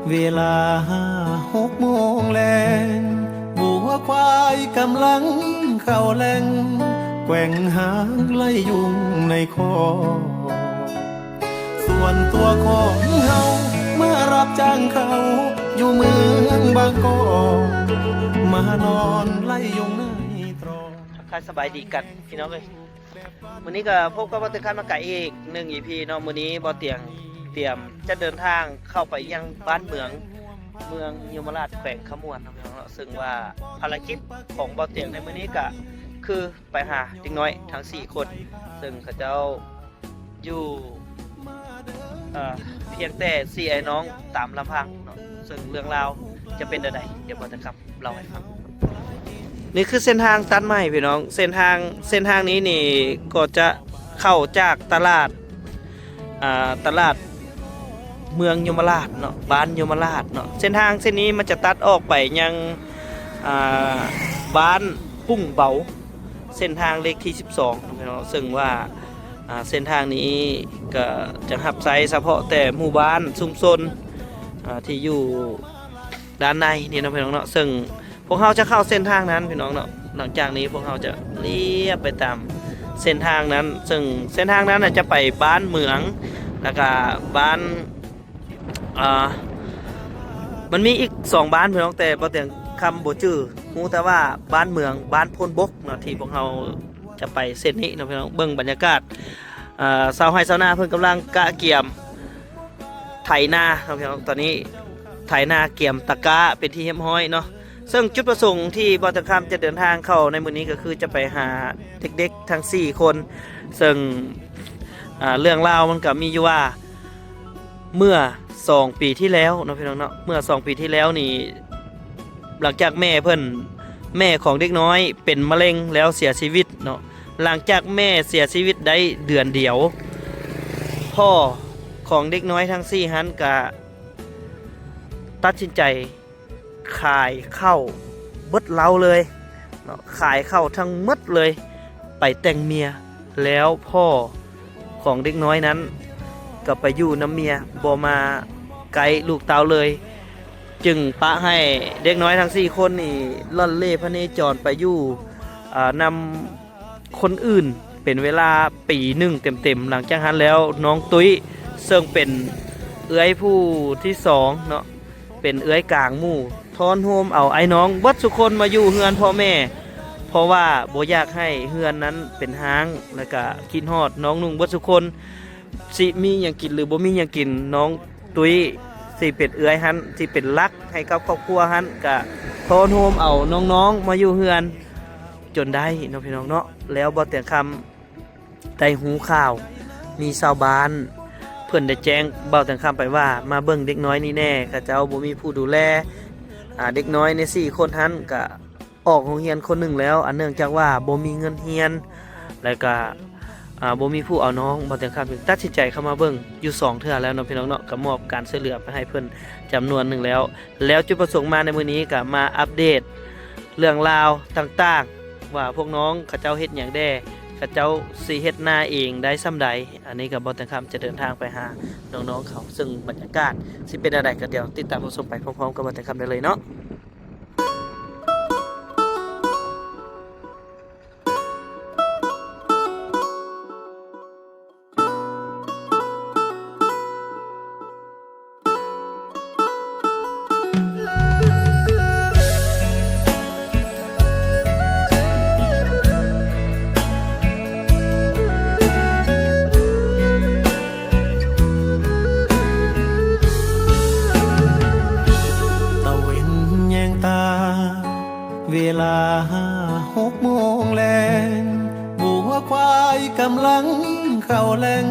ເວລາຫົກໂມງແລງ ງົວຄວາຍກຳລັງເຂົ້າແລງ ແກວ່ງຫາງໄລ່ຍຸງໃນຄອກ ສ່ວນຕົວຂອງເຮົາ ມາຮັບຈ້າງເຂົາ ຢູ່ເມືອງບາງກອກ ມານອນໄລ່ຍຸງໃນຕຣອກ. ທັກທາຍສະບາຍດີກັນພີ່ນ້ອງເອີຍ. ມື້ນີ້ກໍພົບກັບບ່າວຕຽງຄຳນຳກັນອີກໜຶ່ງອີພີເນາະ. ມື້ນີ້ບ່າວຕຽງຕຽມຈະເດີນທາງເຂົ້າໄປຍັງບ້ານເມືອງ ເມືອງຍົມມະລາດ ແຂວງຄຳມ່ວນເນາະພີ່ນ້ອງເນາະ. ເຊິ່ງວ່າພາລະກິດຂອງບ່າວຕຽງໃນມື້ນີ້ກໍຄືໄປຫາເດັກນ້ອຍທັງສີ່ຄົນ ເຊິ່ງເຂົາເຈົ້າຢູ່ ເອີ ພຽງແຕ່ສີ່ອ້າຍນ້ອງຕາມລຳພັງເນາະ. ເຊິ່ງເລື່ອງລາວຈະເປັນແນວໃດ ດຽວບ່າວຕຽງຄຳ ເລົ່າໃຫ້ຟັງ. ນີ້ຄືເສັ້ນທາງຕັດໃໝ່ພີ່ນ້ອງ. ເສັ້ນທາງ ເສັ້ນທາງນີ້ນີ້ກໍຈະເຂົ້າຈາກຕະຫຼາດ ອ່າ ຕະຫຼາດເມືອງຍົມມະລາດເນາະ ບ້ານຍົມມະລາດເນາະ. ເສັ້ນທາງເສັ້ນນີ້ມັນຈະຕັດອອກໄປຍັງ ອ່າ ບ້ານປຸ້ງເບົາ ເສັ້ນທາງເລກທີສິບສອງເນາະ. ເຊິ່ງວ່າ ອ່າ ເສັ້ນທາງນີ້ກໍຈະຮັບໃຊ້ສະເພາະແຕ່ໝູ່ບ້ານຊຸມຊົນ ອ່າ ທີ່ຢູ່ດ້ານໃນນີ້ເນາະພີ່ນ້ອງເນາະ. ເຊິ່ງພວກເຮົາຈະເຂົ້າເສັ້ນທາງນັ້ນພີ່ນ້ອງເນາະ. ຫຼັງຈາກນີ້ພວກເຮົາຈະລຽບໄປຕາມເສັ້ນທາງນັ້ນ ເຊິ່ງເສັ້ນທາງນັ້ນນະຈະໄປບ້ານເມືອງ ແລ້ວກະບ້ານ ອ່າ ມັນມີອີກສອງບ້ານພີ່ນ້ອງ ແຕ່ບ່າວຕຽງຄຳບໍ່ຈື່ ຮູ້ແຕ່ວ່າບ້ານເມືອງ ບ້ານໂພນບົກເນາະ ທີ່ພວກເຮົາຈະໄປເສັ້ນນີ້ເນາະພີ່ນ້ອງ. ເບິ່ງບັນຍາກາດ ອ່າ ຊາວໄຮ່ຊາວນາເພິ່ນກຳລັງກະກຽມໄຖນາເນາະພີ່ນ້ອງ. ຕອນນີ້ໄຖນາກຽມຕະກ້າເປັນທີ່ຮຽບຮ້ອຍເນາະ. ເຊິ່ງຈຸດປະສົງທີ່ບ່າວຕຽງຄຳຈະເດີນທາງເຂົ້າໃນມື້ນີ້ກໍຄືຈະໄປຫາເດັກໆທັງສີ່ຄົນ ເຊິ່ງ ອ່າ ເລື່ອງລາວມັນກໍມີຢູ່ວ່າ ເມື່ອສອງປີທີ່ແລ້ວເນາະພີ່ນ້ອງເນາະ ເມື່ອສອງປີທີ່ແລ້ວນີ້ ຫຼັງຈາກແມ່ເພິ່ນ ແມ່ຂອງເດັກນ້ອຍເປັນມະເຮັງແລ້ວເສຍຊີວິດເນາະ. ຫຼັງຈາກແມ່ເສຍຊີວິດໄດ້ເດືອນດຽວ ພໍ່ຂອງເດັກນ້ອຍທັງສີ່ຫັ້ນກະຕັດສິນໃຈ ຂາຍເຂົ້າເບິດເລົາເລີຍເນາະ ຂາຍເຂົ້າທັງໝົດເລີຍ ໄປແຕ່ງເມຍ ແລ້ວພໍ່ຂອງເດັກນ້ອຍນັ້ນກໍໄປຢູ່ນຳເມຍ ບໍ່ມາໃກ້ລູກເຕົ້າເລີຍ ຈຶ່ງປະໃຫ້ເດັກນ້ອຍທັງສີ່ຄົນນີ້ລ່ອນເລ່ພະເນຈອນໄປຢູ່ ອ່າ ນຳ ຄົນອື່ນເປັນເວລາປີໜຶ່ງເຕັມໆ. ຫຼັງຈາກນັ້ນແລ້ວ ນ້ອງຕຸ້ຍ ເຊິ່ງເປັນເອື້ອຍຜູ້ທີສອງເນາະ ເປັນເອື້ອຍກາງໝູ່ ທ້ອນໂຮມເອົາອ້າຍນ້ອງເບິດສູ່ຄົນມາຢູ່ເຮືອນພໍ່ແມ່ ເພາະວ່າບໍ່ຢາກໃຫ້ເຮືອນນັ້ນເປັນຮ້າງ ແລ້ວກະຄິດຮອດນ້ອງນຸ່ງເບິດສູ່ຄົນ. ຊິມີຫຍັງກິນ ຫຼື ບໍ່ມີຫຍັງກິນ ນ້ອງຕຸ້ຍ ທີ່ເປັນເອື້ອຍຫັ້ນ ທີ່ເປັນຫຼັກໃຫ້ກັບຄອບຄົວຫັ້ນ ກະທ້ອນໂຮມເອົານ້ອງໆມາຢູ່ເຮືອນຈົນໄດ້ເນາະ ພີ່ນ້ອງເນາະ. ແລ້ວບ່າວຕຽງຄຳໄດ້ຮູ້ຂ່າວ ມີຊາວບ້ານເພິ່ນໄດ້ແຈ້ງບ່າວຕຽງຄຳໄປວ່າ ມາເບິ່ງເດັກນ້ອຍນີ້ແດ່ ເຂົາເຈົ້າບໍ່ມີຜູ້ດູແລ. ອາ ເດັກນ້ອຍໃນສີ່ຄົນຫັ້ນກະ ອອກໂຮງຮຽນຄົນໜຶ່ງແລ້ວ ອັນເນື່ອງຈາກວ່າບໍ່ມີເງິນຮຽນ ແລ້ວກະ ອ່າ ບໍ່ມີຜູ້ເອົານ້ອງ ບ່າວຕຽງຄຳຈຶ່ງຕັດສິນໃຈເຂົ້າມາເບິ່ງຢູ່ສອງເທື່ອແລ້ວເນາະ ພີ່ນ້ອງເນາະ. ກະມອບການຊ່ວຍເຫຼືອໄປໃຫ້ເພິ່ນຈຳນວນໜຶ່ງແລ້ວ. ແລ້ວຈຸດປະສົງມາໃນມື້ນີ້ກະມາອັບເດດເລື່ອງລາວຕ່າງໆ ວ່າພວກນ້ອງເຂົາເຈົ້າເຮັດຫຍັງແດ່ ເຂົາເຈົ້າຊິເຮັດນາເອງໄດ້ສ່ຳໃດ. ອັນນີ້ກະບ່າວຕຽງຄຳຈະເດີນທາງໄປຫານ້ອງໆເຂົາ ເຊິ່ງບັນຍາກາດຊິເປັນແນວໃດ ກະດຽວຕິດຕາມຮັບຊົມໄປພ້ອມໆກັບບ່າວຕຽງຄຳໄດ້ເລີຍເນາະ. ຕາເວັນແຍງຕາ ເວລາຫົກໂມງແລງ ງົວຄວາຍກຳລັງເຂົ້າແລງ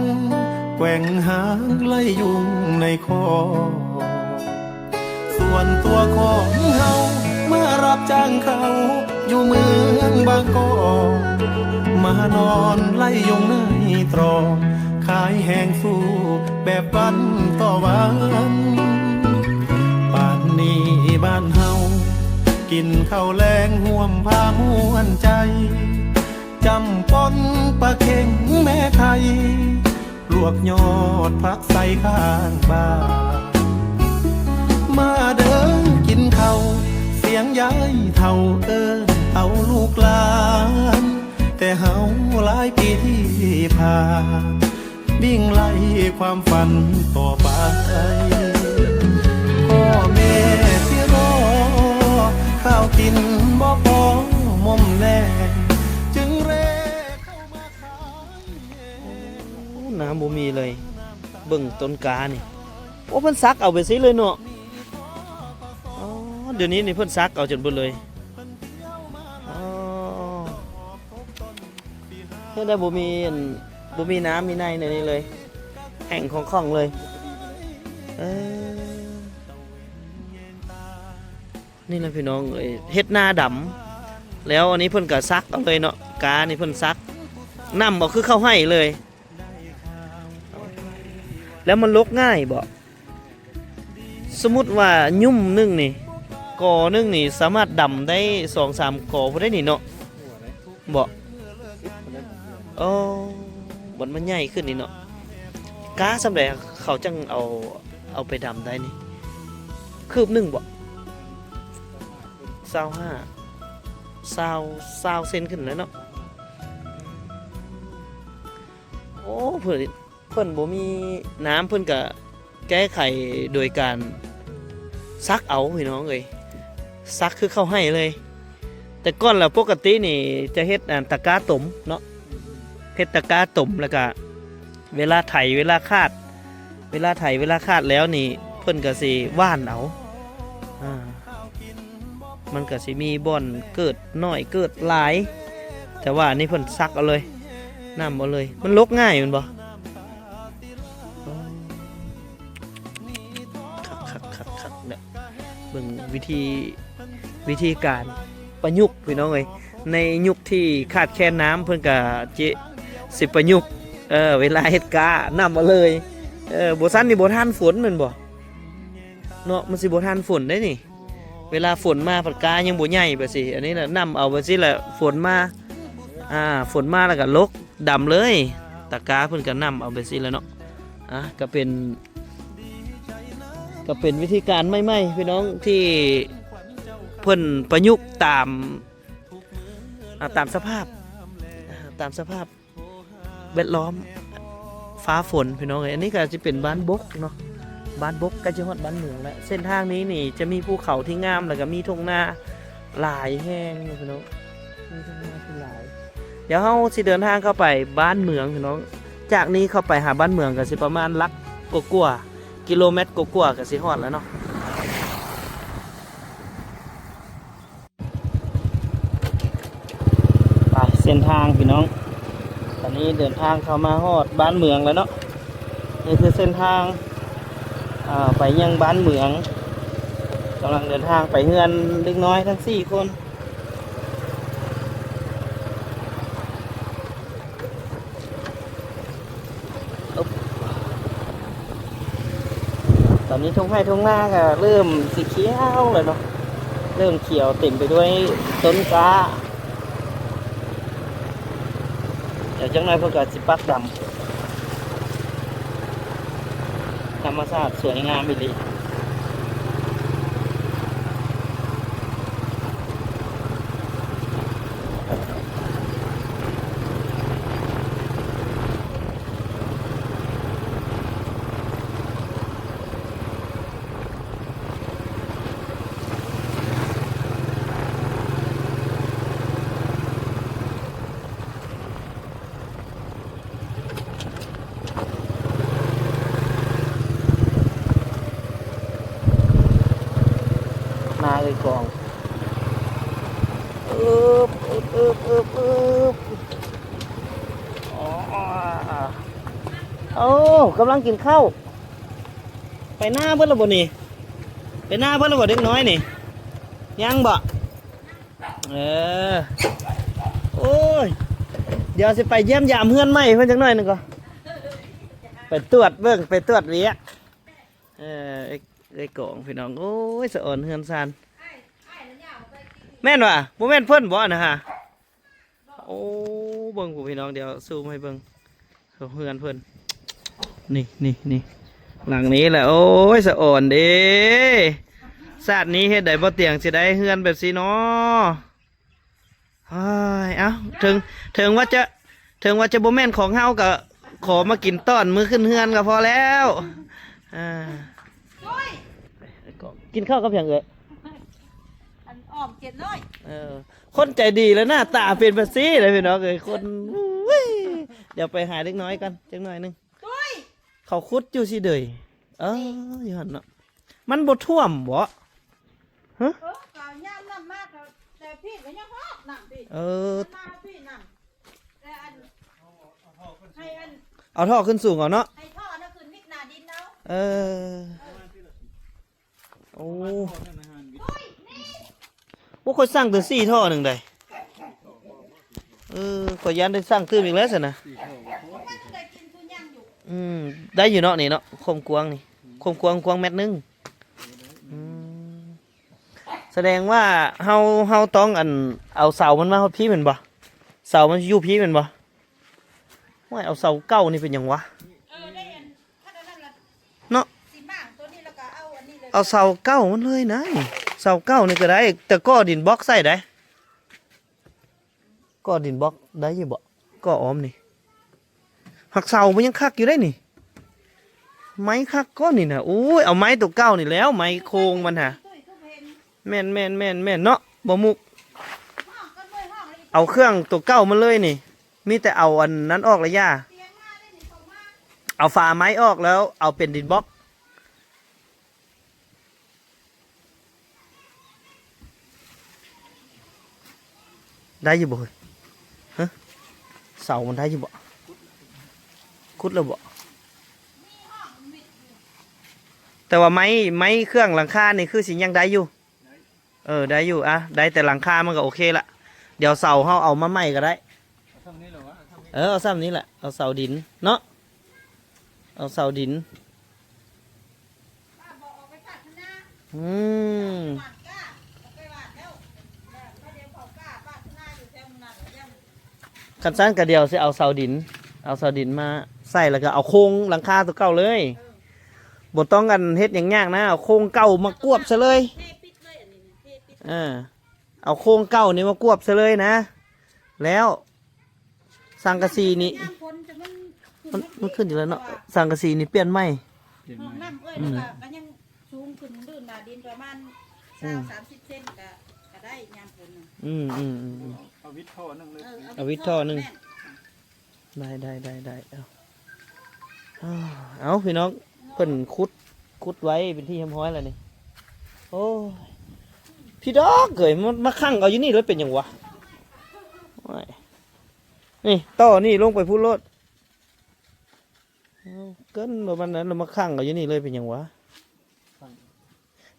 ແກວ່ງຫາງໄລ່ຍຸງໃນຄອກ ສ່ວນຕົວຂອງເຮົາ ມາຮັບຈ້າງເຂົາ ຢູ່ເມືອງບາງກອກ ມານອນໄລ່ຍຸງໃນຕຣອກ ຂາຍແຮງສູ້ແບບວັນຕໍ່ວັນ. ປານນີ້ບ້ານເຮົາ ກິນເຂົ້າແລງຮ່ວມພາມ່ວນໃຈ ຈ້ຳປົ່ນປາເຄັງແມ່ໄຂ່ ລວກຍອດຜັກໃສ່ຂ້າງບ້ານ. ເຮົາເອີ້ນເອົາລູກຫຼານ ແຕ່ເຮົາຫຼາຍປີທີ່ຜ່ານ ວິ່ງໄລ່ຄວາມຝັນຕໍ່ໄປ ພໍ່ແມ່ທີ່ລໍ ຂ້າວກິນບໍ່ພໍໝົມແລງ ຈຶ່ງແລເຂົ້າມາຂາຍແຮງ. ໂອ້ ນ້ຳບໍ່ມີເລີຍ ເບິ່ງຕົ້ນກ້ານີ້ ໂອ້ ເພິ່ນສັກເອົາໄປຊີ້ເລີຍເນາະ. ອໍ ດຽວນີ້ນີ້ເພິ່ນສັກເອົາຈົນເບິດເລີຍ. ອໍ ເຮັດໃຫ້ບໍ່ມີອັນ ບໍ່ມີນ້ຳມີໃນໃນນີ້ເລີຍ ແຫ້ງຂອງໆເລີຍ. ເອີ ນີ້ລະພີ່ນ້ອງເອີຍ ເຮັດນາດຳ ແລ້ວອັນນີ້ເພິ່ນກະສັກເອົາເລີຍເນາະ ກ້ານີ້ເພິ່ນສັກ ນຳເອົາຄືເຂົ້າໄຮ່ເລີຍ. ແລ້ວມັນລົກງ່າຍບໍ່? ສົມມຸດວ່າຫຍຸ່ມໜຶ່ງນີ້ ກໍໜຶ່ງນີ້ສາມາດດຳໄດ້ສອງສາມກໍພຸ້ນໄດ໋ນີ້ເນາະ ບໍ່? ອໍ ບັດມັນໃຫຍ່ຂຶ້ນນີ້ເນາະ ກ້າສ່ຳໃດເຂົາຈັ່ງເອົາ ເອົາໄປດຳໄດ້ນີ້? ຄືບໜຶ່ງບໍ່? ຊາວຫ້າ ຊາວ ຊາວເຊັນຂຶ້ນແລ້ວເນາະ. ໂອ້ ເພິ່ນ ເພິ່ນບໍ່ມີນ້ຳ ເພິ່ນກະແກ້ໄຂໂດຍການສັກເອົາ ພີ່ນ້ອງເອີຍ ສັກຄືເຂົ້າໄຮ່ເລີຍ. ແຕ່ກ່ອນລະປົກກະຕິນີ້ຈະເຮັດ ອັນ ຕະກ້າຕົມເນາະ ເຮັດຕະກ້າຕົມ ແລ້ວກະເວລາໄຖ ເວລາຄາດ ເວລາໄຖ ເວລາຄາດແລ້ວນີ້ ເພິ່ນກະຊິຫວ່ານເອົາ ອາ ມັນກະຊິມີບ່ອນເກີດໜ້ອຍເກີດຫຼາຍ ແຕ່ວ່າອັນນີ້ເພິ່ນສັກເອົາເລີຍ ນຳເອົາເລີຍ ມັນລົກງ່າຍແມ່ນບໍ່? ຄັກໆໆໆ ເບິ່ງວິທີ ວິທີການປະຍຸກພີ່ນ້ອງເອີຍ ໃນຍຸກທີ່ຂາດແຄນນ້ຳ ເພິ່ນກະຈະ ຊິປະຍຸກ ເອີ ເວລາເຮັດກ້າ ນຳເອົາເລີຍ ເອີ ບໍ່ຊັ້ນນີ້ບໍ່ທັນຝົນແມ່ນບໍ່? ເນາະ ມັນຊິບໍ່ທັນຝົນໄດ໋ນີ້ ເວລາຝົນມາພັດກ້າຍັງບໍ່ໃຫຍ່ແບບຊີ້ ອັນນີ້ນະ ນຳເອົາແບບຊີ້ແຫຼະ ຝົນມາ ອາ ຝົນມາແລ້ວກະລົກດຳເລີຍ ຕະກ້າເພິ່ນກະນຳເອົາແບບຊີ້ແຫຼະເນາະ. ອາ ກະເປັນ ກະເປັນວິທີການໃໝ່ໆ ພີ່ນ້ອງ ທີ່ເພິ່ນປະຍຸກຕາມ ອາ ຕາມສະພາບ ອາ ຕາມສະພາບ ແວດລ້ອມຟ້າຝົນພີ່ນ້ອງເອີຍ. ອັນນີ້ກະຊິເປັນບ້ານບົກເນາະ ບ້ານບົກໃກ້ຈະຮອດບ້ານເມືອງແລ້ວ. ເສັ້ນທາງນີ້ນີ້ຈະມີພູເຂົາທີ່ງາມ ແລ້ວກະມີທົ່ງນາຫຼາຍແຫ່ງເນາະພີ່ນ້ອງ ມີທົ່ງນາທີ່ຫຼາຍ. ດຽວເຮົາຊິເດີນທາງເຂົ້າໄປບ້ານເມືອງພີ່ນ້ອງ ຈາກນີ້ເຂົ້າໄປຫາບ້ານເມືອງກະຊິປະມານຫຼັກກວ່າໆ ກິໂລແມັດກວ່າໆ ກະຊິຮອດແລ້ວເນາະ. ໄປເສັ້ນທາງພີ່ນ້ອງ ຕອນນີ້ເດີນທາງເຂົ້າມາຮອດບ້ານເມືອງແລ້ວເນາະ. ນີ້ຄືເສັ້ນທາງ ອາ ໄປຍັງບ້ານເມືອງ ກຳລັງເດີນທາງໄປເຮືອນເດັກນ້ອຍທັງສີ່ຄົນ. ອຶບ ຕອນນີ້ທົ່ງໄຮ່ທົ່ງນາກະເລີ່ມສີຂຽວແລ້ວເນາະ ເລີ່ມຂຽວເຕັມໄປດ້ວຍຕົ້ນກ້າ. ດຽວຈັກໜ້ອຍເພິ່ນກະຊິປັກດຳ. ທຳມະຊາດສວຍງາມອີ່ຫຼີ. ນາເອີຍກອງ ອຶບ ອຶບ ອຶບ ອຶບ ອຶບ ໂອ້ ກຳລັງກິນເຂົ້າ. ໄປນາເບິດແລ້ວບໍ່ນີ້? ໄປນາເບິດແລ້ວບໍ່ເດັກນ້ອຍນີ້? ຍັງບໍ່? ເອີ ໂອ້ຍ ດຽວຊິໄປຢ້ຽມຢາມເຮືອນໃໝ່ເພິ່ນຈັກໜ້ອຍໜຶ່ງກ່ອນ ໄປຕວດເບິ່ງ ໄປຕວດວຽກ. ເອີ ເອື້ອຍກອງພີ່ນ້ອງ ໂອ້ຍ ສະອອນເຮືອນຊານ ແມ່ນຫວາ? ບໍ່ແມ່ນເພິ່ນບໍ່ອັນນະຫາ? ໂອ້ ເບິ່ງຜູ້ພີ່ນ້ອງ ດຽວຊູມໃຫ້ເບິ່ງ ເຮືອນເພິ່ນ ນີ້ ນີ້ ນີ້ ຫຼັງນີ້ແຫຼະ. ໂອ້ຍ ສະອອນເດ້ ຊາດນີ້ເຮັດໃດບໍ່ຕຽງຊິໄດ້ເຮືອນແບບຊີ້ເນາະ. ເຮີ້ຍ ເອົ້າ ເຖິງ ເຖິງວ່າຈະ ເຖິງວ່າຈະບໍ່ແມ່ນຂອງເຮົາ ກໍຂໍມາກິນຕ້ອນມື້ຂຶ້ນເຮືອນກໍພໍແລ້ວ. ອ່າ ໂອ້ຍ ກິນເຂົ້າກັບຫຍັງເອີຍ? ອັນ ອ້ອມເຈັດຮ້ອຍ. ເອີ ຄົນໃຈດີແລ້ວໜ້າຕາເປັນແບບຊີ້ເດ້ພີ່ນ້ອງເອີຍ ຄົນ ອຸ້ຍ ດຽວໄປຫາເດັກນ້ອຍກ່ອນຈັກໜ້ອຍໜຶ່ງ. ຕຸ້ຍ ເຂົາຂຸດຢູ່ຊິເດີຍ. ເອີ ຢູ່ຫັ້ນເນາະ. ມັນບໍ່ຖ້ວມບໍ່? ຮະ? ເອີ ກໍຍາມນ້ຳມາກໍ ແຕ່ພີ້ກໍຍັງຮອດນ້ຳພີ້. ເອີ ມາພີ້ນ້ຳ ແຕ່ອັນ ໃຫ້ອັນ ເອົາທໍ່ຂຶ້ນສູງເອົາເນາະ. ໃຫ້ທໍ່ນັ້ນຂຶ້ນມິດໜ້າດິນເອົາ. ເອີ ເອີ ໂອ້ ໂອ້ຍ ນີ້ ໂອ້ ຂ້ອຍສັ່ງແຕ່ສີ່ທໍ່ໜຶ່ງໃດ. ເອີ ຂ້ອຍຢ້ານໄດ້ສັ່ງຕື່ມອີກແລ້ວຊັ້ນນະ. ອືມ ໄດ້ຢູ່ເນາະນີ້ເນາະ ຄວາມກວ້າງນີ້ ຄວາມກວ້າງ ກວ້າງແມັດໜຶ່ງ. ອືມ ສະແດງວ່າເຮົາ ເຮົາຕ້ອງ ອັນ ເອົາເສົາມັນມາຮອດພີ້ແມ່ນບໍ່? ເສົາມັນຢູ່ພີ້ແມ່ນບໍ່? ໂອ້ຍ ເອົາເສົາເກົ່ານີ້ເປັນຫຍັງວະ? ເນາະ ເອົາເສົາເກົ່າມັນເລີຍນະ. ເສົາເກົ່ານີ້ກໍໄດ້ ແຕ່ກໍ່ດິນບລັອກໃສ່ໄດ້. ກໍ່ດິນບລັອກໄດ້ຢູ່ບໍ່? ກໍ່ອ້ອມນີ້ ຫາກເສົາມັນຍັງຄັກຢູ່ໄດ໋ນີ້. ໄມ້ຄັກກ້ອນນີ້ນະ. ໂອ້ຍ ເອົາໄມ້ຕົວເກົ່ານີ້ແລ້ວ ໄມ້ໂຄງມັນຫາ. ແມ່ນໆໆໆ ເນາະ ບໍ່ມຸກ. ເອົາເຄື່ອງຕົວເກົ່າມາເລີຍນີ້. ມີແຕ່ເອົາອັນນັ້ນອອກລະຢ່າ. ເອົາຝາໄມ້ອອກແລ້ວເອົາເປັນດິນບລັອກ. ໄດ້ຢູ່ບໍ່ເຮີ້ຍ? ຮະ? ເສົາມັນໄດ້ຢູ່ບໍ່? ຂຸດແລ້ວບໍ່? ແຕ່ວ່າໄມ້ ໄມ້ເຄື່ອງຫຼັງຄານີ້ຄືຊິຍັງໄດ້ຢູ່. ເອີ ໄດ້ຢູ່. ອ່ະ ໄດ້ແຕ່ຫຼັງຄາມັນກໍໂອເຄລະ. ດຽວເສົາເຮົາເອົາມາໃໝ່ກໍໄດ້. ເອົາຊ່ຳນີ້ແຫຼະວະ ເອົາຊ່ຳນີ້ ເອີ ເອົາຊ່ຳນີ້ແຫຼະ ເອົາເສົາດິນເນາະ ເອົາເສົາດິນ. ອືມ ຄັນຊັ້ນກໍດຽວຊິເອົາເສົາດິນ ເອົາເສົາດິນມາໃສ່ ແລ້ວກໍເອົາໂຄງຫຼັງຄາຕົວເກົ່າເລີຍ. ບໍ່ຕ້ອງອັນເຮັດຫຍັງຍາກນະ ເອົາໂຄງເກົ່າມາກວບຊະເລີຍ. ເອີ ເອົາໂຄງເກົ່ານີ້ມາກວບຊະເລີຍນະ ແລ້ວ ສັງກະສີນີ້ ມັນ ມັນຂຶ້ນຢູ່ແລ້ວເນາະ ສັງກະສີນີ້ປ່ຽນໃໝ່. ຫ້ອງນ້ຳເອື້ອຍ ອືມ ກໍ ກໍຍັງສູງຂຶ້ນ ລື່ນໜ້າດິນປະມານ ອືມ ຊາວ ສາມສິບເຊັນ ກໍ ກໍໄດ້ຍາມຝົນນະ. ອືມໆໆໆ ເອົາວິດທໍ່ໜຶ່ງເລີຍ ເອີ ເອົາວິດທໍ່ໜຶ່ງ ແມ່ນ ໄດ້ໆໆໆ ເອົາ ເອົາ ພີ່ນ້ອງ ເພິ່ນຂຸດ ຂຸດໄວ້ເປັນທີ່ຮຽບຮ້ອຍແລ້ວນີ້. ໂອ້ຍ ພີ່ດອກເອີຍ ມາ ມາຂັງເອົາຢູ່ນີ້ເລີຍເປັນຫຍັງວະ? ໂອ້ຍ ນີ້ ຕໍ່ນີ້ລົງໄປພຸ້ນໂລດ. ເອົາ ເກີນປະມານນັ້ນ ແລ້ວມາຂັງເອົາຢູ່ນີ້ເລີຍເປັນຫຍັງວະ?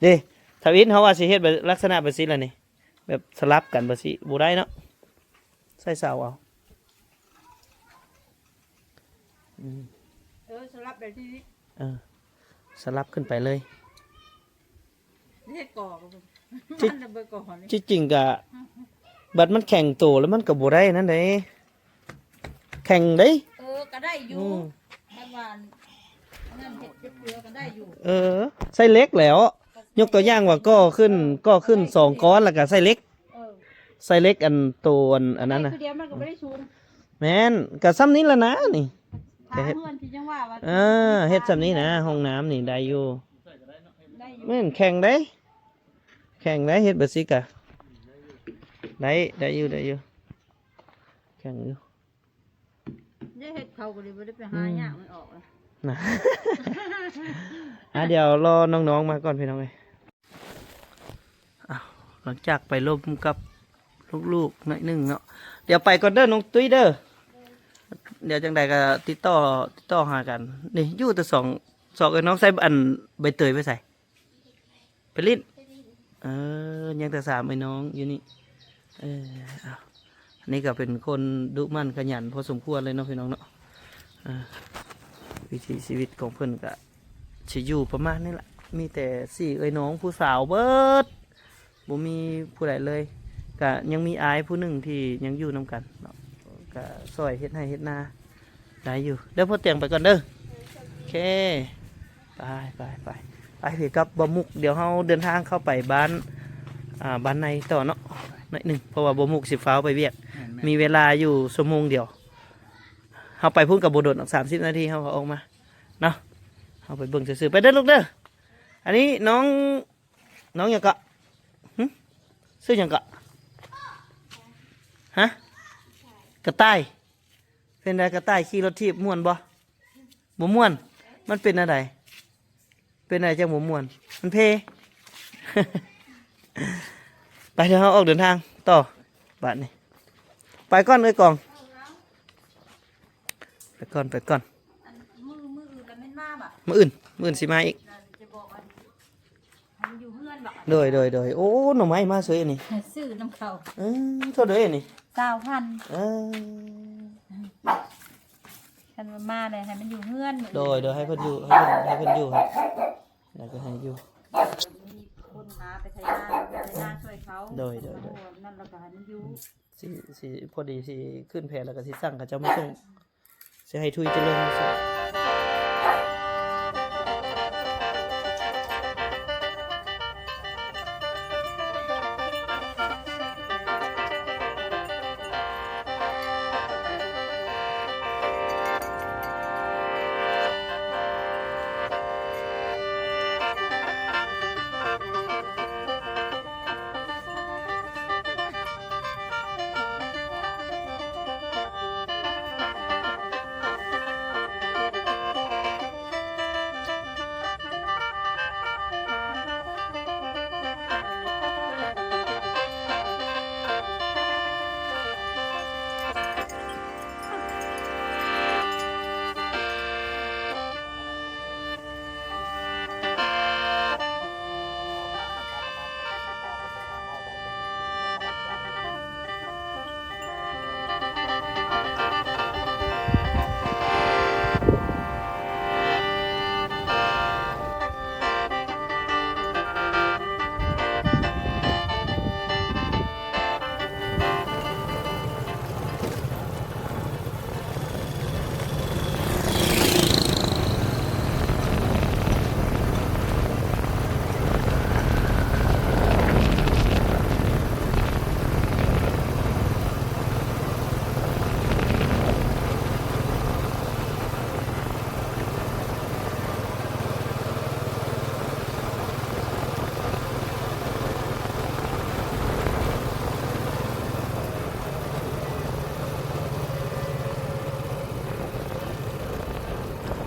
ເດ້ ທຳອິດເຮົາວ່າຊິເຮັດແບບລັກສະນະແບບຊີ້ລະນີ້ ແບບສະຫຼັບກັນແບບຊີ້ ບໍ່ໄດ້ເນາະ ໃສ່ເສົາເອົາ. ອືມ ເອີ ສະຫຼັບແບບນີ້ ເອີ ສະຫຼັບຂຶ້ນໄປເລີຍ. ເຮັດກໍ ທີ່ ມັນລະເບີກໍນີ້ ທີ່ຈິງກະ ບັດມັນແຂງໂຕແລ້ວມັນກໍບໍ່ໄດ້ນັ້ນເດ້ ແຂງເດ້. ເອີ ກໍໄດ້ຢູ່ ອືມ ແຕ່ວ່ານັ້ນເຮັດເກືອກໍໄດ້ຢູ່. ເອີ ໃຊ້ເຫຼັກແລ້ວ ຍົກຕົວຢ່າງວ່າກໍ່ຂຶ້ນ ກໍ່ຂຶ້ນສອງກ້ອນ ແລ້ວກໍໃຊ້ເຫຼັກ ເອີ ໃຊ້ເຫຼັກອັນໂຕອັນ ອັນນັ້ນນະ ໃຊ້ຄືດຽວມັນກໍບໍ່ໄດ້ສູງ. ແມ່ນ ກໍຊ່ຳນີ້ລະນະນີ້ ຫາເຮືອນທີ່ຍັງວ່າວ່າ ເອີ ເຮັດຊ່ຳນີ້ນະ ຫ້ອງນ້ຳນີ້ໄດ້ຢູ່ ໄດ້ຢູ່ ແມ່ນແຂງເດ້ ແຂງເດ້ ເຮັດແບບຊີ້ກະໄດ້ ໄດ້ຢູ່ ໄດ້ຢູ່ ແຂງຢູ່. ໄດ້ເຮັດເຂົາກໍດີ ບໍ່ໄດ້ໄປຫາ ອືມ ຍາກມັນອອກລະນະ. ອ່າ ດຽວລໍນ້ອງໆມາກ່ອນພີ່ນ້ອງເອີຍ. ອ້າວ ຫຼັງຈາກໄປລົມກັບລູກໆໜ້ອຍໜຶ່ງເນາະ ດຽວໄປກ່ອນເດີນ້ອງຕຸ້ຍເດີ ດຽວຈັ່ງໃດກໍຕິດຕໍ່ ຕິດຕໍ່ຫາກັນ. ນີ້ຢູ່ແຕ່ສອງ ສອງເອີຍນ້ອງ ໃສ່ອັນໃບເຕີຍໄປໃສ? ໄປຫຼິ້ນ ເອີ ຍັງແຕ່ສາມເອີຍນ້ອງຢູ່ນີ້. ເອີ ເອົາ ອັນນີ້ກໍເປັນຄົນດຸໝັ່ນຂະຫຍັນພໍສົມຄວນເລີຍເນາະພີ່ນ້ອງເນາະ. ເອີ ວິຖີຊີວິດຂອງເພິ່ນກະຊິຢູ່ປະມານນີ້ລະ ມີແຕ່ສີ່ເອີຍນ້ອງຜູ້ສາວເບິດ ບໍ່ມີຜູ້ໃດເລີຍ ກະຍັງມີອ້າຍຜູ້ໜຶ່ງທີ່ຍັງຢູ່ນຳກັນເນາະ ກະຊ່ອຍເຮັດໄຮ່ເຮັດນາໄດ້ຢູ່. ເດີ ພໍ່ຕຽງໄປກ່ອນເດີ. ໂອເຄ ໄປ ໄປ ໄປ. ໄປ ພີ່ກັບບ່າວມຸກ ດຽວເຮົາເດີນທາງເຂົ້າໄປບ້ານ ອ່າ ບ້ານໃນຕໍ່ເນາະ ໜ້ອຍໜຶ່ງ ເພາະວ່າບ່າວມຸກຊິຟ້າວໄປວຽກ ແມ່ນໆ ມີເວລາຢູ່ຊົ່ວໂມງດຽວ. ເຮົາໄປພຸ້ນກໍບໍ່ດົນດອກ ສາມສິບນາທີເຮົາກໍອອກມາເນາະ. ເຮົາໄປເບິ່ງຊື່ໆ ໄປເດີລູກເດີ. ອັນນີ້ນ້ອງ ນ້ອງຫຍັງເກາະ? ຫຶ? ຊື່ຫຍັງເກາະ? ຮະ? ກະຕ່າຍ. ເປັນໃດ ກະຕ່າຍຂີ່ລົດຖີບມ່ວນບໍ່? ບໍ່ມ່ວນ. ມັນເປັນແນວໃດ? ເປັນໃດຈັ່ງບໍ່ມ່ວນ? ມັນເພ. ໄປ ດຽວເຮົາອອກເດີນທາງຕໍ່ບາດນີ້. ໄປກ່ອນເອື້ອຍກອງ. ໄປກ່ອນ ໄປກ່ອນ. ອັນ ມື້ ມື້ອື່ນລະແມ່ນມາບະ? ມື້ອື່ນ ມື້ອື່ນຊິມາອີກ. ຈະບອກອັນ ໃຫ້ມັນຢູ່ເຮືອນບະ? ໂດຍ ໂດຍ ໂດຍ. ໂອ້ ໜໍ່ໄມ້ມາເສີຍອັນນີ້. ຊື້ນຳເຂົາ. ເອີ ເທົ່າໃດອັນນີ້? ຊາວພັນ. ເອີ ຄັນວ່າມາແລ້ວໃຫ້ມັນຢູ່ເຮືອນມື້ອື່ນ. ໂດຍ ໂດຍ ໃຫ້ເພິ່ນຢູ່ ໃຫ້ເພິ່ນ ໃຫ້ເພິ່ນຢູ່ຫັ້ນ ແລ້ວກໍໃຫ້ຢູ່. ມີຄົນມາໄປໄຖນາ ໄປໄຖນາຊ່ວຍເຂົາ. ໂດຍ ໂດຍ ໂດຍ. ນັ້ນແລ້ວກໍໃຫ້ມັນຢູ່. ຊິ ຊິ ພໍດີຊິຂຶ້ນແພແລ້ວກໍຊິສັ່ງເຂົາເຈົ້າມາສົ່ງ ຊິໃຫ້ທຸຍຈະເລີນມາສົ່ງ.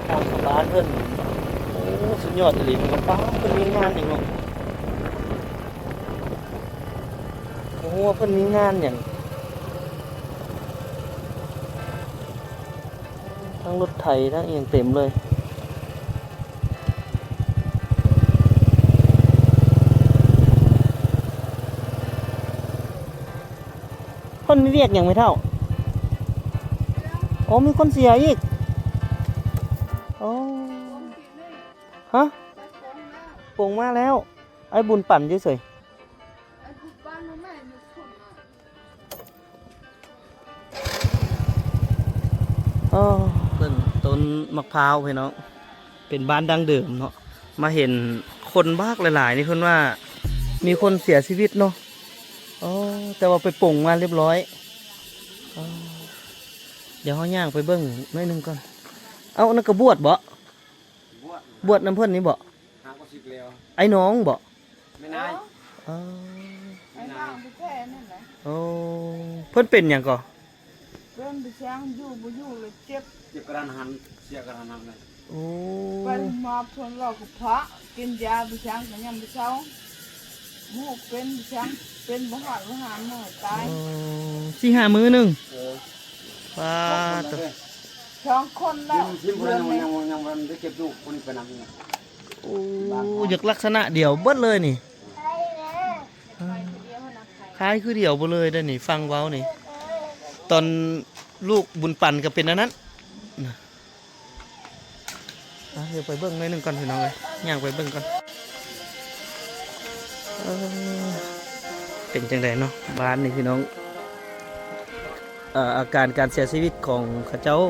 ຄວາມສະບາຍເພິ່ນ ໂອ້ ສຸດຍອດອີ່ຫຼີ ເພິ່ນກໍປ້າ ເພິ່ນມີງານອີກເນາະ. ບໍ່ຮູ້ວ່າເພິ່ນມີງານຫຍັງ ທັງລົດໄຖ ທັງອີ່ຫຍັງເຕັມເລີຍ. ເພິ່ນມີວຽກຫຍັງແມ່ເຖົ້າ? ໂອ້ ມີຄົນເສຍອີກ. ໂອ້ ຮະ? ປົງມາແລ້ວ. ອ້າຍບຸນປັນຢູ່ໃສ? ເອີ ເພິ່ນ ຕົ້ນໝາກພ້າວ ພີ່ນ້ອງ ເປັນບ້ານດັ້ງເດີມເນາະ. ມາເຫັນຄົນບັກຫຼາຍໆ ນີ້ ເພິ່ນວ່າມີຄົນເສຍຊີວິດເນາະ. ອໍ ແຕ່ວ່າໄປປົງມາລຽບລ້ອຍ. ອໍ ດຽວເຮົາຍ່າງໄປເບິ່ງໜ້ອຍໜຶ່ງກ່ອນ. ເອົ້າ ອັນນັ້ນກໍບວດເບາະ? ບວດ ບວດນຳເພິ່ນນີ້ເບາະ? ຫາກໍສິກແລ້ວ. ອ້າຍນ້ອງເບາະ? ແມ່ນອ້າຍ. ອໍ ອ້າຍນ້ອງແທ້ໆ ນັ້ນແຫຼະ. ໂອ້ ເພິ່ນເປັນຫຍັງກໍ? ເພິ່ນໄປຊ່າງຢູ່ບໍ່ຢູ່ແລ້ວເຈັບ ເຈັບກະທັນຫັນ ເສຍກະທັນຫັນເລີຍ. ໂອ້ ໄປມາເພິ່ນເວົ້າກັບພະ ກິນຢາໄປຊ່າງກໍຍັງບໍ່ເຊົາ. ໝູເປັນໄປຊ່າງ ເປັນບໍ່ຮອດບໍ່ຫ້າມື້ຕາຍ. ອໍ ສີ່ຫ້າມື້ໜຶ່ງ. ເອີ ປາດໂທ້ ສອງຄົນແລ້ວ. ຍັງ ຍັງບໍ່ໄດ້ເກັບລູກຄົນນີ້ໄປນຳ. ໂອ້ ຢາກລັກສະນະດຽວເບິດເລີຍນີ້. ຄ້າຍຄືດຽວເບິດເລີຍເດ້ນີ້ ຟັງເວົ້ານີ້. ຕອນລູກບຸນປັນກໍເປັນອັນນັ້ນນະ. ອ່ະ ດຽວໄປເບິ່ງໜ້ອຍໜຶ່ງກ່ອນພີ່ນ້ອງເອີຍ ຍ່າງໄປເບິ່ງກ່ອນ. ເອີ ເປັນຈັ່ງໃດເນາະບ້ານນີ້ພີ່ນ້ອງ? ເອີ ອາການການເສຍຊີວິດຂອງເຂົາເຈົ້າ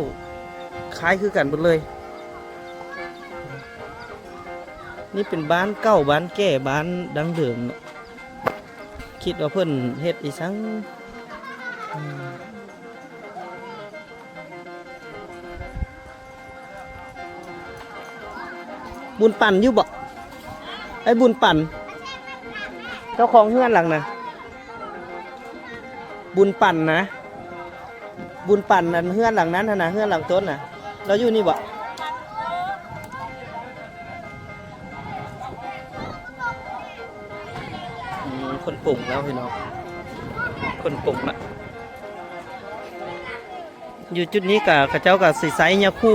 ຄ້າຍຄືກັນເບິດເລີຍ. ນີ້ເປັນບ້ານເກົ່າ ບ້ານແກ່ ບ້ານດັ້ງເດີມເນາະ. ຄິດວ່າເພິ່ນເຮັດອີ່ສັງ. ອືມ ບຸນປັນຢູ່ບໍ່? ໄອ້ບຸນປັນ ເຈົ້າຂອງເຮືອນຫຼັງນະ? ບຸນປັນນະ ບຸນປັນ ອັນເຮືອນຫຼັງນັ້ນຫັ້ນນະ ເຮືອນຫຼັງຕົ້ນນະ ລາວຢູ່ນີ້ບໍ່? ອືມ ເພິ່ນປຸງແລ້ວພີ່ນ້ອງ ເພິ່ນປຸງລະ. ຢູ່ຈຸດນີ້ກະ ເຂົາເຈົ້າກະຊິໃຊ້ຍາຄູ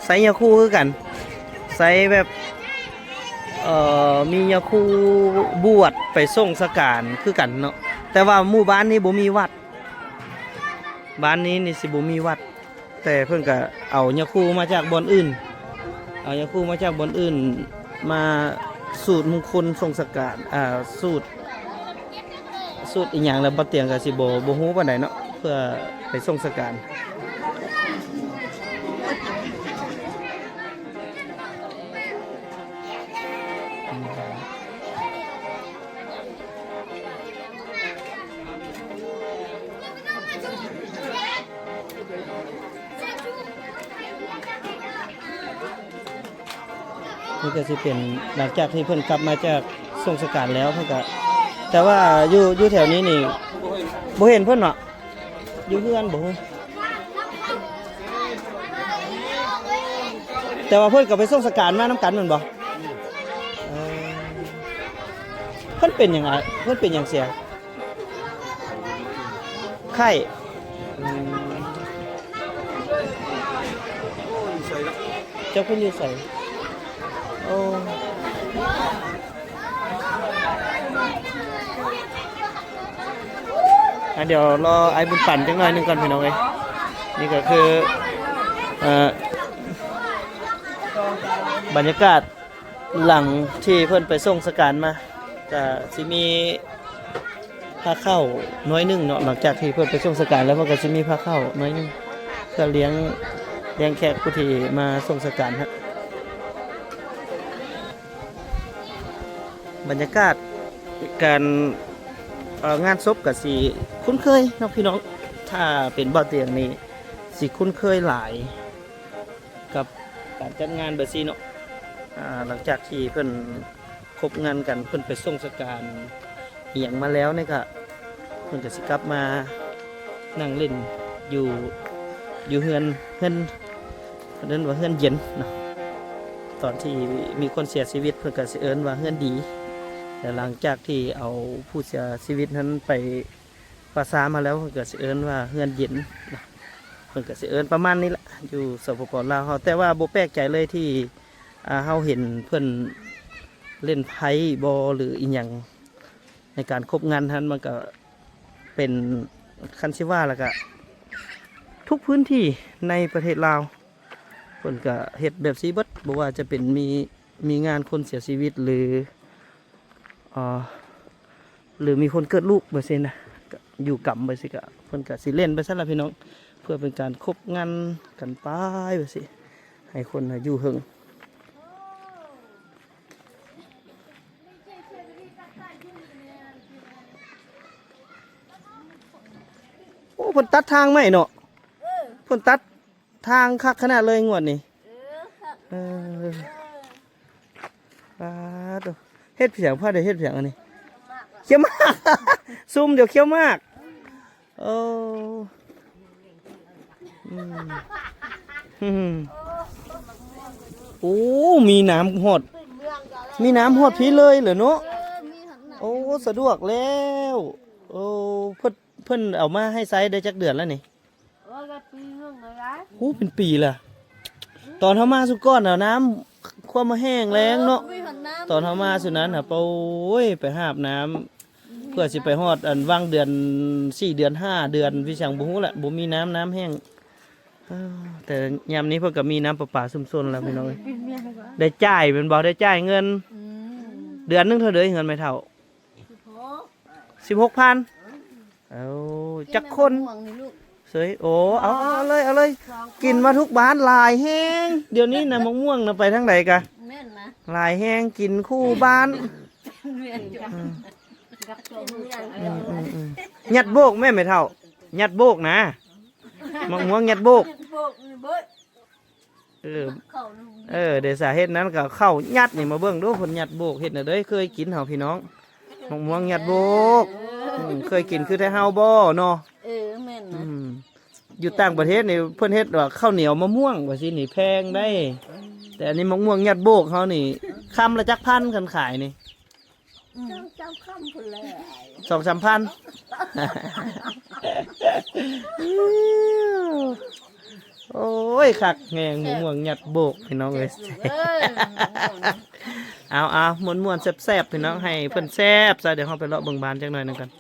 ໃຊ້ຍາຄູຄືກັນ ໃຊ້ແບບ ເອີ ມີຍາຄູບວດໄປສົ່ງສະການຄືກັນເນາະ. ແຕ່ວ່າໝູ່ບ້ານນີ້ບໍ່ມີວັດ ບ້ານນີ້ນີ້ຊິບໍ່ມີວັດ ແຕ່ເພິ່ນກະເອົາຍາຄູມາຈາກບ່ອນອື່ນ ເອົາຍາຄູມາຈາກບ່ອນອື່ນ ມາສູດມຸງຄຸນສົ່ງສະການ ອ່າ ສູດ ສູດອີ່ຫຍັງລະ ບໍ່ຕຽງກະຊິບໍ່ ບໍ່ຮູ້ປານໃດເນາະ ເພື່ອໄປສົ່ງສະການ. ນີ້ກະຊິເປັນຫຼັງຈາກທີ່ເພິ່ນກັບມາຈາກສົ່ງສະການແລ້ວ ເພິ່ນກະ ແຕ່ວ່າຢູ່ ຢູ່ແຖວນີ້ນີ້ ບໍ່ເຫັນເພິ່ນເນາະ ຢູ່ເຮືອນບໍ່? ແຕ່ວ່າເພິ່ນກະໄປສົ່ງສະການມານຳກັນແມ່ນບໍ່? ເອີ ເພິ່ນເປັນຫຍັງ ເພິ່ນເປັນຫຍັງເສຍ? ໄຂ້ ເຈົ້າເພິ່ນຢູ່ໃສ? ໂອ້ ອ່ະ ດຽວລໍອ້າຍບຸນປັນຈັກໜ້ອຍໜຶ່ງກ່ອນພີ່ນ້ອງເອີຍ. ນີ້ກະຄື ເອີ ບັນຍາກາດ ຫຼັງທີ່ເພິ່ນໄປສົ່ງສະການມາ ກະຊິມີພາເຂົ້າໜ້ອຍໜຶ່ງເນາະ. ຫຼັງຈາກທີ່ເພິ່ນໄປສົ່ງສະການແລ້ວ ເພິ່ນກະຊິມີພາເຂົ້າໜ້ອຍໜຶ່ງ ເພື່ອລ້ຽງ ລ້ຽງແຂກຜູ້ທີ່ມາສົ່ງສະການຫັ້ນ. ບັນຍາກາດການ ເອີ ງານສົບກະຊິຄຸ້ນເຄີຍເນາະພີ່ນ້ອງ. ຖ້າເປັນບ່າວຕຽງນີ້ຊິຄຸ້ນເຄີຍຫຼາຍ ກັບການຈັດງານແບບຊີ້ເນາະ. ອ່າ ຫຼັງຈາກທີ່ເພິ່ນຄົບງານກັນ ເພິ່ນໄປສົ່ງສະການອີ່ຫຍັງມາແລ້ວນີ້ກະ ເພິ່ນກະຊິກັບມານັ່ງຫຼິ້ນຢູ່ ຢູ່ເຮືອນ ເຮືອນ ເພິ່ນເອີ້ນວ່າເຮືອນເຢັນເນາະ. ຕອນທີ່ມີຄົນເສຍຊີວິດ ເພິ່ນກະຊິເອີ້ນວ່າເຮືອນດີ ແລະ ຫຼັງຈາກທີ່ເອົາຜູ້ເສຍຊີວິດນັ້ນໄປປ່າຊ້າມາແລ້ວ ເພິ່ນກະຊິເອີ້ນວ່າເຮືອນເຢັນເນາະ. ເພິ່ນກະຊິເອີ້ນປະມານນີ້ລະ ຢູ່ ສປປ ລາວ ເຮົາ. ແຕ່ວ່າບໍ່ແປກໃຈເລີຍທີ່ ອ່າ ເຮົາເຫັນເພິ່ນຫຼິ້ນໄພ້ບໍ ຫຼື ອີ່ຫຍັງໃນການຄົບງານຫັ້ນ ມັນກະເປັນ ຄັນຊິວ່າລະກະ ທຸກພື້ນທີ່ໃນປະເທດລາວ ເພິ່ນກະເຮັດແບບຊີ້ເບິດ. ບໍ່ວ່າຈະເປັນມີ ມີງານຄົນເສຍຊີວິດ ຫຼື ເອີ ຫຼືມີຄົນເກີດລູກແບບຊີ້ນະ ກະຢູ່ກຳແບບຊີ້ ກະເພິ່ນກະຊິເຫຼັ້ນໄປຊັ້ນລະພີ່ນ້ອງ ເພື່ອເປັນການຄົບງານກັນໄປແບບຊີ້ ໃຫ້ຄົນຢູ່ເຫິງ. ໂອ້ ເພິ່ນຕັດທາງໃໝ່ເນາະ ເອີ ເພິ່ນຕັດ ທາງຄັກຂະໜາດເລີຍງວດນີ້. ເອີ ເອີ ປາດໂທ້ ເຮັດພຽງ ພາໄດ້ເຮັດພຽງອັນນີ້ ຂຽວໝາກ ຊຸມດຽວຂຽວໝາກ. ໂອ້ ອືມ ອືມ ໂອ້ ມີນ້ຳຮອດ ມີນ້ຳຮອດພີ້ເລີຍເຫຼືອເນາະ. ໂອ້ ສະດວກແລ້ວ. ໂອ້ ເພິ່ນ ເພິ່ນເອົາມາໃຫ້ໃຊ້ໄດ້ຈັກເດືອນແລ້ວນີ້? ໂອ້ ເປັນປີແລ້ວ. ຕອນເຮົາມາສຸດກ່ອນນະ ນ້ຳຖ້ວມມາແຫ້ງແລ້ງເນາະ. ຕອນເຮົາມາສຸດນັ້ນນະ ໂອ້ຍ ໄປຫາບນ້ຳ ເພື່ອຊິໄປຮອດອັນຫວ່າງເດືອນສີ່ ເດືອນຫ້າ ເດືອນວິສັງບໍ່ຮູ້ລະ ບໍ່ມີນ້ຳ ນ້ຳແຫ້ງ. ແຕ່ຍາມນີ້ເພິ່ນກະມີນ້ຳປະປາຊຸມຊົນແລ້ວພີ່ນ້ອງເອີຍ. ໄດ້ຈ່າຍແມ່ນບໍ່? ໄດ້ຈ່າຍເງິນ. ອືມ ເດືອນໜຶ່ງເທົ່າໃດເຮືອນແມ່ເຖົ້າ? ສິບຫົກ ສິບຫົກພັນ. ເອົາ ຈັກຄົນ? ເຊີຍ ໂອ້ ເອົາ ເອົາເລີຍ ເອົາເລີຍ. ກິນມາທຸກບ້ານ ຫຼາຍແຮງ. ດຽວນີ້ນະ ໝາກມ່ວງນະ ໄປທາງໃດກະ ຫຼາຍແຮງ ກິນຄູ່ບ້ານ. ອືມໆໆ ຍັດໂບກແມ່ນແມ່ເຖົ້າ ຍັດໂບກນະ ໝາກມ່ວງຍັດໂບກ. ເອີ ເອີ ເດຊາເຮັດນັ້ນກໍເຂົ້າຍັດນີ້ ມາເບິ່ງດູ ເພິ່ນຍັດໂບກເຮັດແນວໃດ. ເຄີຍກິນເຮົາພີ່ນ້ອງ ໝາກມ່ວງຍັດໂບກ. ອືມ ເຄີຍກິນຄືໄທເຮົາບໍ່ເນາະ? ເອີ ແມ່ນນະ. ອືມ ຢູ່ຕ່າງປະເທດນີ້ເພິ່ນເຮັດວ່າເຂົ້າໜຽວມະມ່ວງວ່າຊີ້ນີ້ ແພງໄດ໋. ອືມ ແຕ່ອັນນີ້ໝາກມ່ວງຍັດໂບກເຮົານີ້ ຄຳລະຈັກພັນ ຄັນຂາຍນີ້? ອືມ ສອງສາມຄຳພຸ້ນແຫຼະ ສອງສາມພັນ. ໂອ້ຍ ຄັກແຮງ ໝາກມ່ວງຍັດໂບກ ພີ່ນ້ອງເອີຍ. ເອົາໆ ມ່ວນໆ ແຊບໆ ພີ່ນ້ອງ ໃຫ້ເພິ່ນແຊບຊະ. ດຽວເຮົາໄປເລາະເບິ່ງບ້ານຈັກໜ້ອຍໜຶ່ງກ່ອນ.